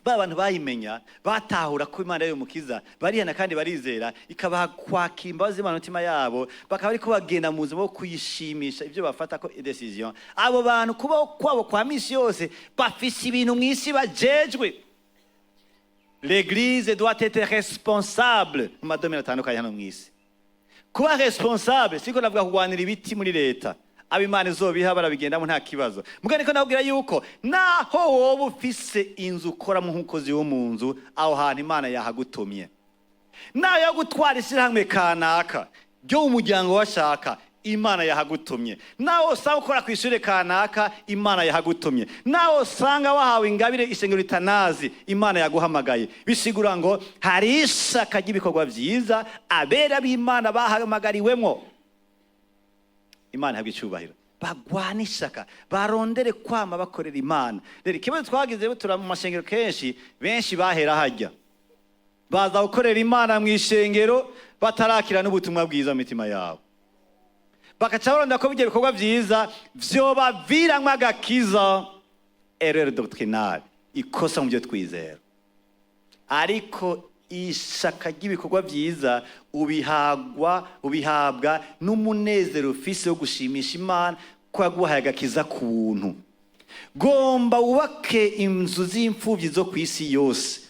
Ba bantu bayimenya, batahura ko Imana ari Umukiza, barihana kandi barizera, ikabaha kwakira imbabazi z'Imana mu mitima yabo, bakaba ariko bagenda mu buzima bwo kuyishimisha. Ibyo bafata ko décision, abo bantu kubaho kwabo kwa misi yose bafise ibintu mu isi bajejwe. L'église doit être responsable mu ma domaines atandukanye hano mu isi. Kuba responsable siko navuga kurwanira ibiti muri leta. Abo Imana izobiha barabigendamo, nta kibazo. Mugabo niko nabwira yuko naho wowe ufise inzu ukoramo nk'umukozi wo mu nzu, aho hantu Imana yahagutumye. Nayo yo gutwara ishyirahamwe kanaka ryo mu muryango washaka, Imana yahagutumye. Nawe usanga ukora ku ishuri kanaka, Imana yahagutumye. Nawe usanga wahawe ingabire ishengero ritanazi, Imana yaguhamagaye. Bisigura ngo hari ishaka ry'ibikorwa byiza abera b'Imana bahamagariwemwo. Imana ihabwa icyubahiro. Bagwana ishaka, barondere kwama bakorera Imana. Rero ikibazo twagize, tura mu mashengero kenshi, benshi bahera hajya baza gukorera Imana mu ishengero batarakira n'ubutumwa bwiza mu mitima yabo, bakaca barondera ko bijya bikorwa byiza vyobaviramwo agakiza. Erreur doctrinale, ikosa mu byo twizera. Ariko ishaka ry'ibikorwa byiza ubihabwa n'umunezero ufise wo gushimisha Imana ko yaguhaye agakiza ku buntu. Gomba wubake inzu z'imfubyi zo ku isi yose,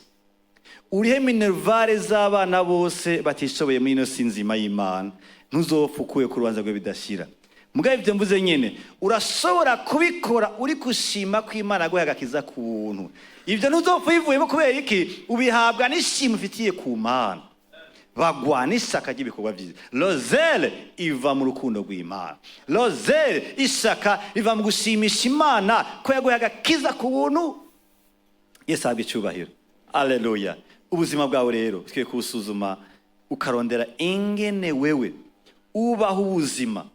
urihe minerval z'abana bose batishoboye muri ino si nzima y'Imana, ntuzopfa ukuye ku rubanza rwe bidashira. Mugabo ibyo mvuze nyine urashobora kubikora uri gushima ko Imana yaguhaye agakiza ku buntu. Ibyo ntuzopfa ubivuyemo. Kubera iki? Ubihabwa n'ishimwe ufitiye ku Mana. Bagwana ishaka ry'ibikorwa byiza. Le zèle iva mu rukundo rw'Imana. Le zèle, ishaka, riva mu gushimisha Imana ko yaguhaye agakiza ku buntu. Yesu ahabwa icyubahiro, aleluya. Ubuzima bwawe rero ukwiye kubusuzuma, ukarondera ingene wewe ubaho ubuzima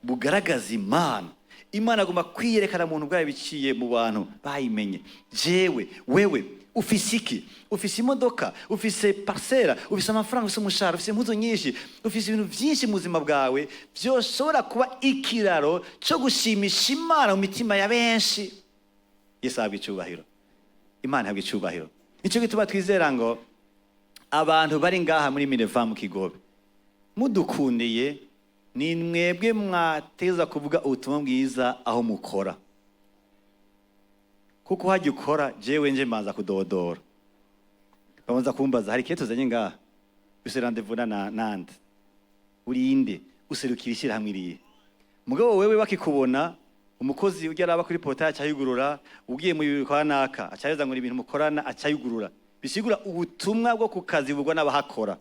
bugaragaza Imana. Imana agomba kwiyerekana muntu bwayo biciye mu bantu bayimenye. Jewe, wewe ufise iki? Ufise imodoka, ufise parcelle, ufise amafaranga, ufise umushahara, ufise impuzu nyinshi, ufise ibintu byinshi mu buzima bwawe byoshobora kuba ikiraro cyo gushimisha Imana mu mitima ya benshi. Yesu ahabwa icyubahiro, Imana ihabwa icyubahiro. Nicyo gituma twizera ngo abantu bari ngaha muri Minerva mu Kigobe, mudukundiye, ni mwebwe mwateza kuvuga ubutumwa bwiza aho mukora, kuko hajya ukora, jewe nje mbanza kudodora, babanza kumbaza: hari ikihe tuzanye ngaha? Use rendez-vous na nande? Urinde? Userukira ishyirahamwe irihe? Mugabo wewe bakikubona, umukozi ujya araba kuri portail acayugurura, ugiye mu biro kwa naka acayeza ngo ibintu mukorana acayugurura. Bisigura ubutumwa bwo ku kazi bugwa n'abahakora.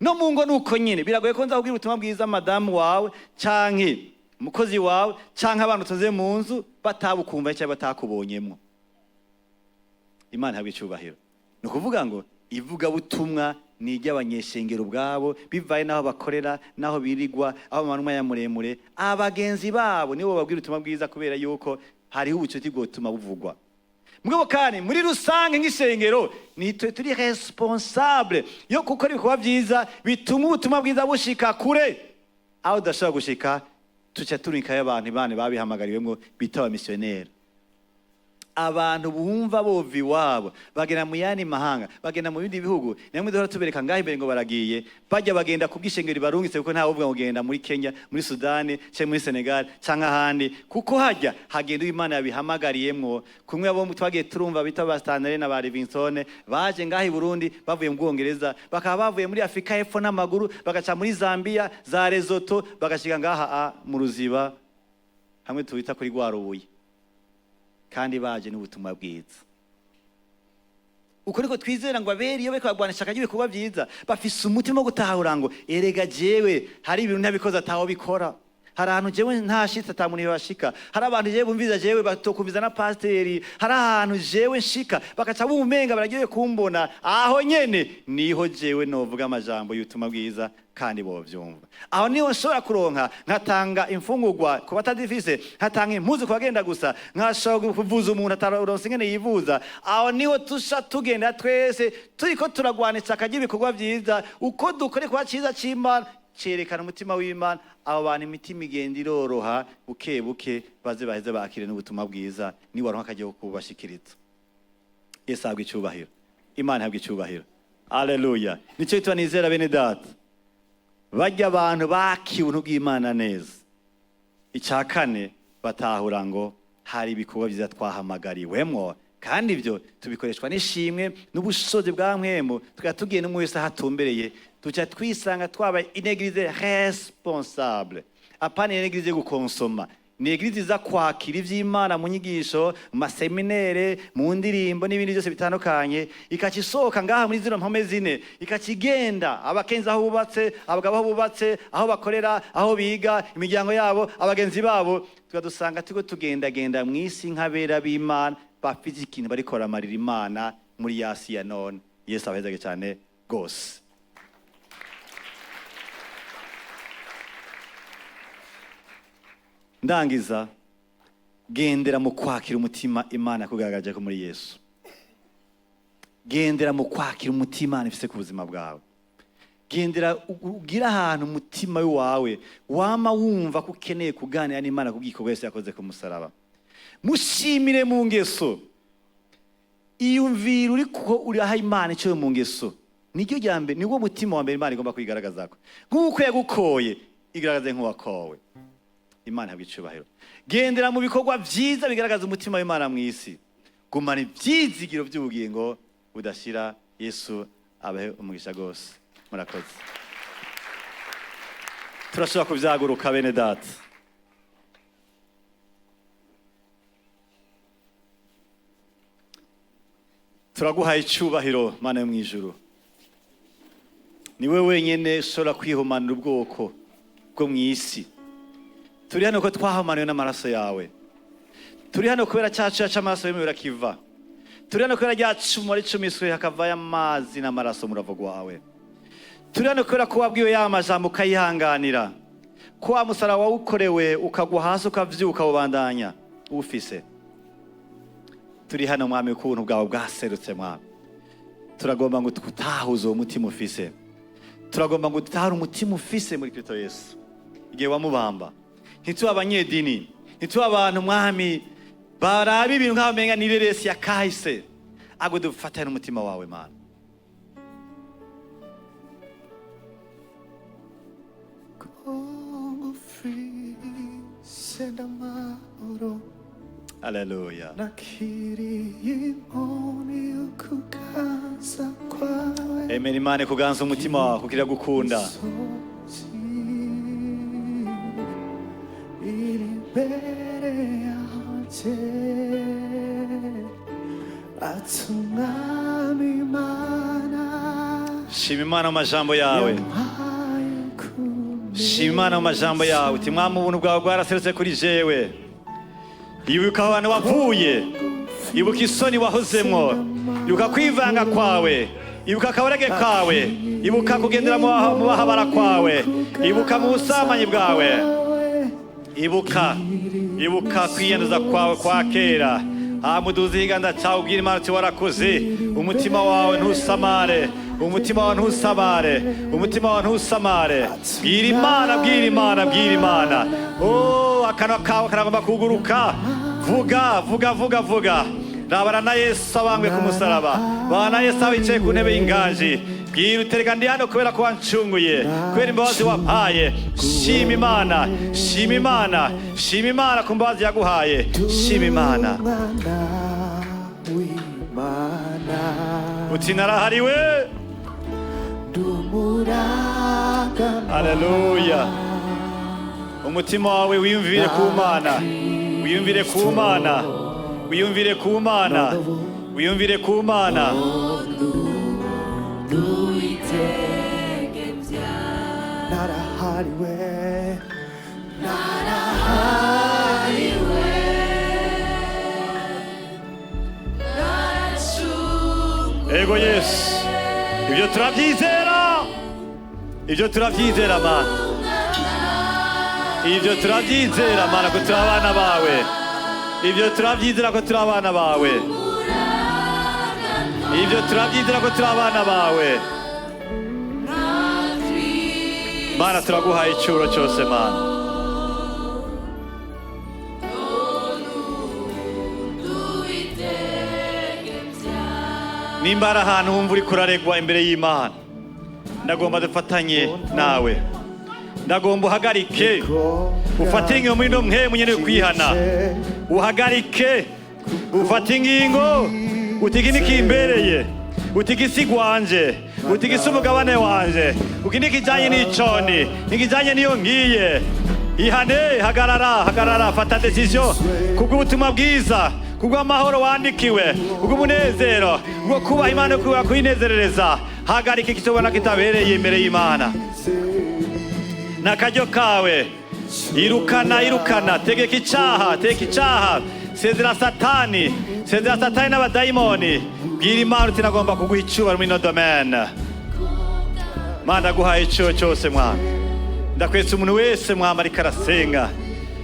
No mu ngo nuko nyine, biragoye ko nza kubwira ubutumwa bwiza madamu wawe canke umukozi wawe canke abantu tuze mu nzu batabukumva cyangwa batakubonyemwo. Imana ihabwa icyubahiro. Ni ukuvuga ngo ivugabutumwa ni iry'abanyeshengero ubwabo, bivaye n'aho bakorera, n'aho birigwa, aho bamara umwanya muremure. Abagenzi babo nibo babwira ubutumwa bwiza, kubera yuko hariho ubucuti bwotuma buvugwa. Mugabo kandi muri rusange nk'ishengero nitwe turi responsable yo gukora ibikorwa byiza bituma ubutumwa bwiza bushika kure. Aho udashobora gushika, tuca turikayo abantu Imana babihamagariwemo bita abamisiyoneri. Abantu bumva bova iwabo bagenda mu yandi mahanga, bagenda mu bindi bihugu, namwe duhora tubereka ngaho imbere ngo baragiye, bajya bagenda kubw'ishengero ribarungitse, kuko ntawe uvuga ngo genda muri Kenya, muri Sudani canke muri Senegal canke ahandi, kuko hajya hagenda uwo Imana yabihamagariyemwo. Kumwe abo twagiye turumva bita ba Stanley na ba Livingstone baje ngaho i Burundi bavuye mu Bwongereza, bakaba bavuye muri Afrika y'Epfo n'amaguru, bagaca muri Zambia, za Lesotho, bagashika ngaha mu Ruziba hamwe tubita kuri Rwarubuye, kandi baje n'ubutumwa bwiza. Uko niko twizera ngo abera iyo bariko baragwana ishaka ry'ibikorwa vyiza bafise umutima wo gutahura ngo erega jewe hari ibintu ntabikoze ataho bikora, hari ahantu jewe ntashitse ata muntu yohashika, hari abantu jewe bumviza jewe batokumviza na pasiteri, hari ahantu jewe nshika bagaca bumenga baragiye kumbona, aho nyene niho jewe novuga amajambo y'ubutumwa bwiza kandi bovyumva. Aho niho nshobora kuronka nkatanga imfungurwa ku batazifise, nkatanga impuzu ku bagenda gusa, nkashobora kuvuza umuntu ataronse ingene yivuza. Aho niho tusha tugenda twese turiko turagwana isaka ry'ibikorwa vyiza. Uko dukora igikorwa ciza c'Imana cerekana umutima w'Imana, abo bantu imitima igenda iroroha buke buke, baze baheze bakire n'ubutumwa bwiza niwaronka akaryo ko kubashikiriza. Yesu ahabwe icubahiro, Imana ihabwe icubahiro, aleluya. Nico gituma nizera, bene data, barya abantu bakiwe ubuntu bw'Imana neza, icya kane batahura ngo hari ibikorwa byiza twahamagariwemwo, kandi ibyo tubikoreshwa n'ishimwe n'ubushobozi bwa mpwemu, tukaba tugiye n'umwe wese aho atumbereye, tuca twisanga twabaye une église responsable, apana une église yo gukonsoma. Ni église iza kwakira ivy'Imana mu nyigisho, mu maseminere, mu ndirimbo n'ibindi byose bitandukanye, ikaca isohoka ngaha muri zino mpome zine, ikaca igenda abakenzi aho bubatse, abagabo aho bubatse, aho bakorera, aho biga, imiryango yabo, abagenzi babo, tukadusanga turiko tugendagenda mw'isi nk'abera b'Imana bafite ikintu bariko baramarira Imana muri yasi ya none. Yesu abahezage cyane rwose. Ndangiza, gendera mu kwakira umutima Imana yakugaragaje ko muri Yesu. Gendera mu kwakira umutima Imana ifise ku buzima bwawe. Gendera ugire ahantu umutima wawe wama wumva ko ukeneye kuganira n'Imana kubw'igikorwa Yesu yakoze ku musaraba. Mushimire mu ngeso. Iyumvira uriko uraha Imana icyo mu ngeso, niryo rya mbere, nibwo mutima wa mbere Imana igomba kwigaragazako. Nk'uko yagukoye, igaragaze nk'uwakowe. Imana ihabwa icubahiro. Gendera mu bikorwa vyiza bigaragaza umutima w'Imana mw'isi. Gumana ivyizigiro vy'ubugingo budashira. Yesu abahe umugisha rwose. Murakoze. Turashobora kuvyaguruka, bene data. Turaguhaye icubahiro, Mana yo mw'ijuru. Niwe wenyene ushobora kwihumanura ubwoko bwo mw'isi. Turi hano ko twahumaniwe n'amaraso yawe. Turi hano kubera cya cuya c'amaraso yemewe kiva. Turi hano kubera rya cumu ricumiswe hakavayo amazi n'amaraso muravo wawe. Turi hano kubera ko wabwiwe ya majambo ukayihanganira, ko wa musaraba wawukorewe ukagwa hasi ukavyuka ubandanya uwufise. Turi hano, Mwami, ko ubuntu bwawe bwaserutse. Mwami, turagomba ngo twutahuze uwo mutima ufise. Turagomba ngo dutahure umutima ufise muri Kristo Yesu igihe wamubamba. Ntitube abanyedini, ntitube abantu, Mwami, baraba ibintu nk'aho umenga ni reresi ya kahise, ahubwo dufatane n'umutima wawe, Mana.
Ngufise ndamahoro.
Aleluya.
Nakiriye inkoni yo kuganza kwawe.
Emera Imana kuganza umutima wawe kuko iragukunda.
Imisozi iri imbere yanjye, ati Umwami Imana
Shima Imana mu majambo yawe.
yampaye.
Shima Imana mu majambo yawe uti: "Mwami, ubuntu bwawe bwaraserutse kuri jewe." Ibuka aho hantu wavuye, ibuka isoni wahozemwo, ibuka kwivanga kwawe, ibuka akabarege kawe, ibuka kugendera mu bahabara kwawe, ibuka mu busambanyi bwawe, ibuka, ibuka kwiyanduza kwawe kwa kera. Hamuduza ikiganza cyawe ubwira Imana uti: "Warakoze." Umutima wawe ntusamare, umutima wawe ntusamare, umutima wawe ntusamare. Bwira Imana, bwira Imana, bwira Imana. Oh, akanwa kawe karagomba kuguruka. Vuga, vuga, vuga, vuga. Rabana na Yesu abambwe ku musaraba, bana na Yesu abicaye ku ntebe y'inganji. Bwira utereka ndi hano kubera ko wancunguye, kubera imbabazi wampaye. Shima Imana, shima Imana, shima Imana ku mbabazi yaguhaye. Shima Imana.
Umwana w'Imana,
Uti narahariwe.
Ndumuragana.
Haleluya. Umutima wawe wiyumvire ku Mana, wiyumvire ku Mana, wiyumvire ku Mana, wiyumvire ku Mana.
Narahariwe,
Ego Yesu, ibyo turabyizera, ibyo turabyizera Mana, ibyo turabyizera Mana ko turi abana bawe, ibyo turabyizera ko turi abana bawe, ibyo turabyizera ko turi abana bawe Mana. Turaguhaye icyuro cyose Mana. Nimba hari ahantu wumva uri kuraregwa imbere y'Imana, ndagomba dufatanye nawe, ndagomba uhagarike, ufate ingingo muri no mwe nyene kwihana, uhagarike, ufate ingingo uti nikimbereye, uti igisi gwanje, uti igisi umugabane wanje, uti nikijanye n'iconi, nikijanye n'iyo ngiye. Ihane, hagarara, hagarara, fata decision kubw'ubutumwa bwiza, kubw'amahoro wandikiwe, kubw'umunezero, kubwo kubaha Imana, kubwa kwinezerereza. Hagarika ikitobona kitabereye imbere y'Imana n'akaryo kawe. Irukana, irukana, tegeka icaha, tegeka icaha, sezera Satani, sezera Satani n'abadayimoni. Bwira Imana uti nagomba kuguha icubahiro muri ino domaine. Mana, ndaguhaye icuro cyose mwana. Ndakwetse umuntu wese mwama ariko arasenga,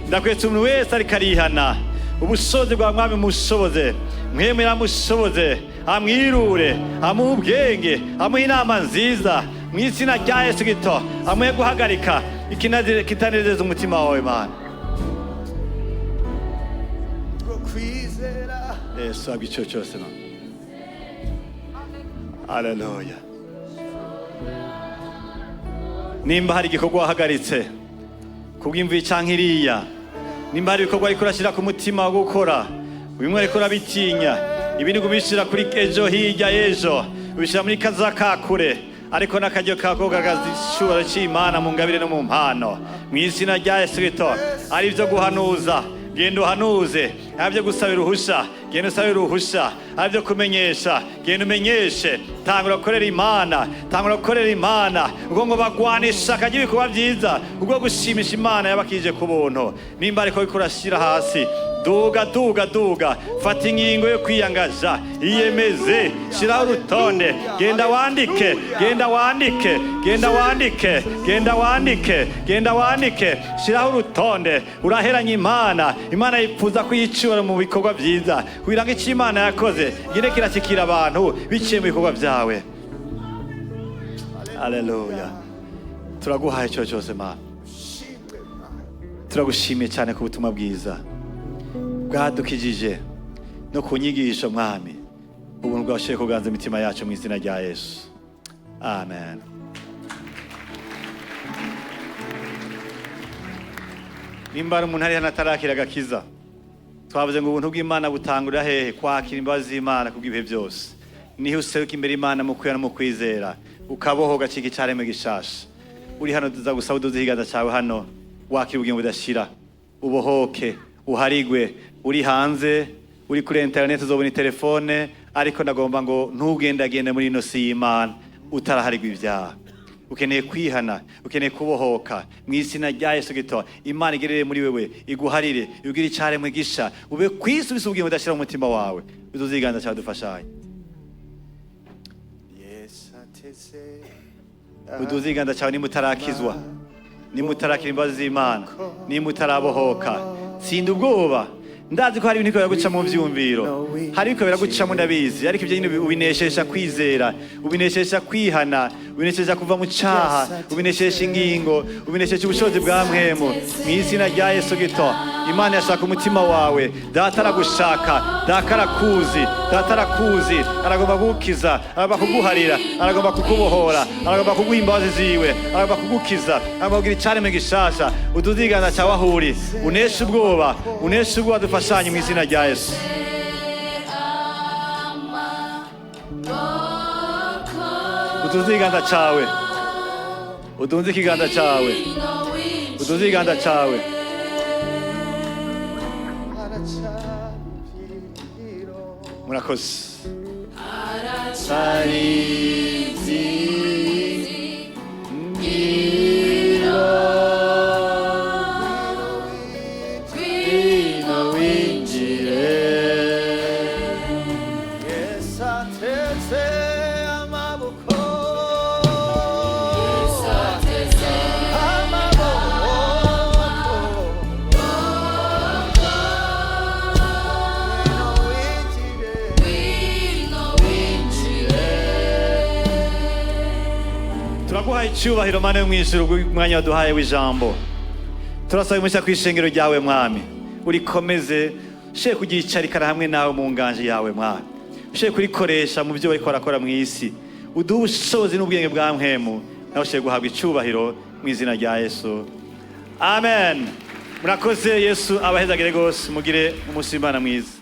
ndakwetse umuntu wese ariko arihana. Ubushobozi bwa mwami mushoboze, mwemera mushoboze, amwirure, amuhe ubwenge, amuhe inama nziza mu izina rya Yesu Kristo, amuhe guhagarika ikitanezeza umutima wawe Mana.
Bwo kwizera.
Yesu abwa icyo cyose none. Haleluya. Nimba hari igikorwa wahagaritse kubw'imvi canke iriya, nimba hari ibikorwa ariko urashyira ku mutima wo gukora, bimwe ariko urabitinya, ibindi ubishyira kuri ejo hirya y'ejo, ubishyira muri kaza kakure, ariko n'akaryo kako kugaragaza icyubahiro cy'Imana mu ngabire no mu mpano mu izina rya Yesu Kristo. Ari ibyo guhanuza, genda uhanuze. Ari ibyo gusabira uruhusha, genda usabire uruhusha. Ari ibyo kumenyesha, genda umenyeshe. Tangura gukorera Imana, tangura gukorera Imana, ubwo ngo bagwana ishaka ry'ibikorwa byiza, ubwo gushimisha Imana yabakije ku buntu. Nimba ariko uriko urashyira hasi, duga, duga, duga, fata ingingo yo kwiyangaja, iyemeze, shiraho urutonde, genda wandike, genda wandike, genda wandike, genda wandike, genda wandike, shiraho urutonde. Uraheranye Imana, Imana yifuza kuyicura mu bikorwa byiza, kugira ngo icyo Imana yakoze gire kirashikira abantu biciye mu bikorwa byawe. Haleluya. Turaguhaye icyo cyose Mana. Turagushimiye cyane ku butumwa bwiza bwadukijije no ku nyigisho mwami. Ubuntu bwashoboye kuganza imitima yacu mu izina rya Yesu, amen. Nimba ari umuntu ari hano atarakira agakiza, twavuze ngo ubuntu bw'Imana butangurira hehe? Kwakira imbabazi z'Imana kubw'ibihe byose. Niho useruka imbere y'Imana mu kwera no mu kwizera, ukaboho, ugacika icaremwe gishasha. Uri hano, tuza gusaba uduze ikiganza cyawe hano, wakira ubugingo budashira, ubohoke, uharigwe. Uri hanze, uri kuri interineti, uzobona telefone, ariko ndagomba ngo ntugendagende muri ino si y'Imana utaraharigwa ibyaha. Ukeneye kwihana, ukeneye kubohoka mu izina rya Yesu Kristo. Imana igerere muri wewe, iguharire, ugire icaremwe gisha, ube kwisi, ubugingo budashira mu mutima wawe. Uduze ikiganza cyawe dufashanye.
Yesu ateze.
Uduze ikiganza cyawe nimba utarakizwa, nimba utarakira imbabazi z'Imana, nimba utarabohoka. Tsinda ubwoba. Ndazi ko hari ibintu biriko biraguca mu vyumviro, hari ibintu biragucamo, ndabizi, ariko ibyo nyine ubinesesha kwizera, ubinesesha kwihana. Ubinesheje kuva mu cyaha, ubinesheje ingingo, ubinesheje ubushobozi bwa mpwemu, mu izina rya Yesu gito. Imana yashaka umutima wawe. Data aragushaka, Data arakuzi, Data arakuzi, aragomba kugukiza, aragomba kuguharira, aragomba kukubohora, aragomba kuguha imbabazi ziwe, aragomba kugukiza, aragomba kugira icaremwe gishasha. Uduze ikiganza cyawe aho uri, uneshe ubwoba, uneshe ubwoba, dufashanye mu izina rya Yesu. Uduze ikiganza cyawe, uduze ikiganza cyawe, uduze ikiganza cyawe. Murakoze.
Yesu ateze amaboko, amaboko, ngwino winjire.
Turaguhaye icyubahiro, Mana yo mu ijuru, umwanya waduhaye w'ijambo. Turasaba umushya ku ishengero ryawe, Mwami, urikomeze, ushoboye kuryicarikana hamwe nawe mu nganje yawe, Mwami, ushoboye kurikoresha mu byo bariko barakora mu isi. Uduhe ubushobozi n'ubwenge bwa mpwemu, nawe ushoboye guhabwa icyubahiro mu izina rya Yesu, amen. Murakoze. Yesu abahezagire rwose, mugire umunsi w'Imana mwiza.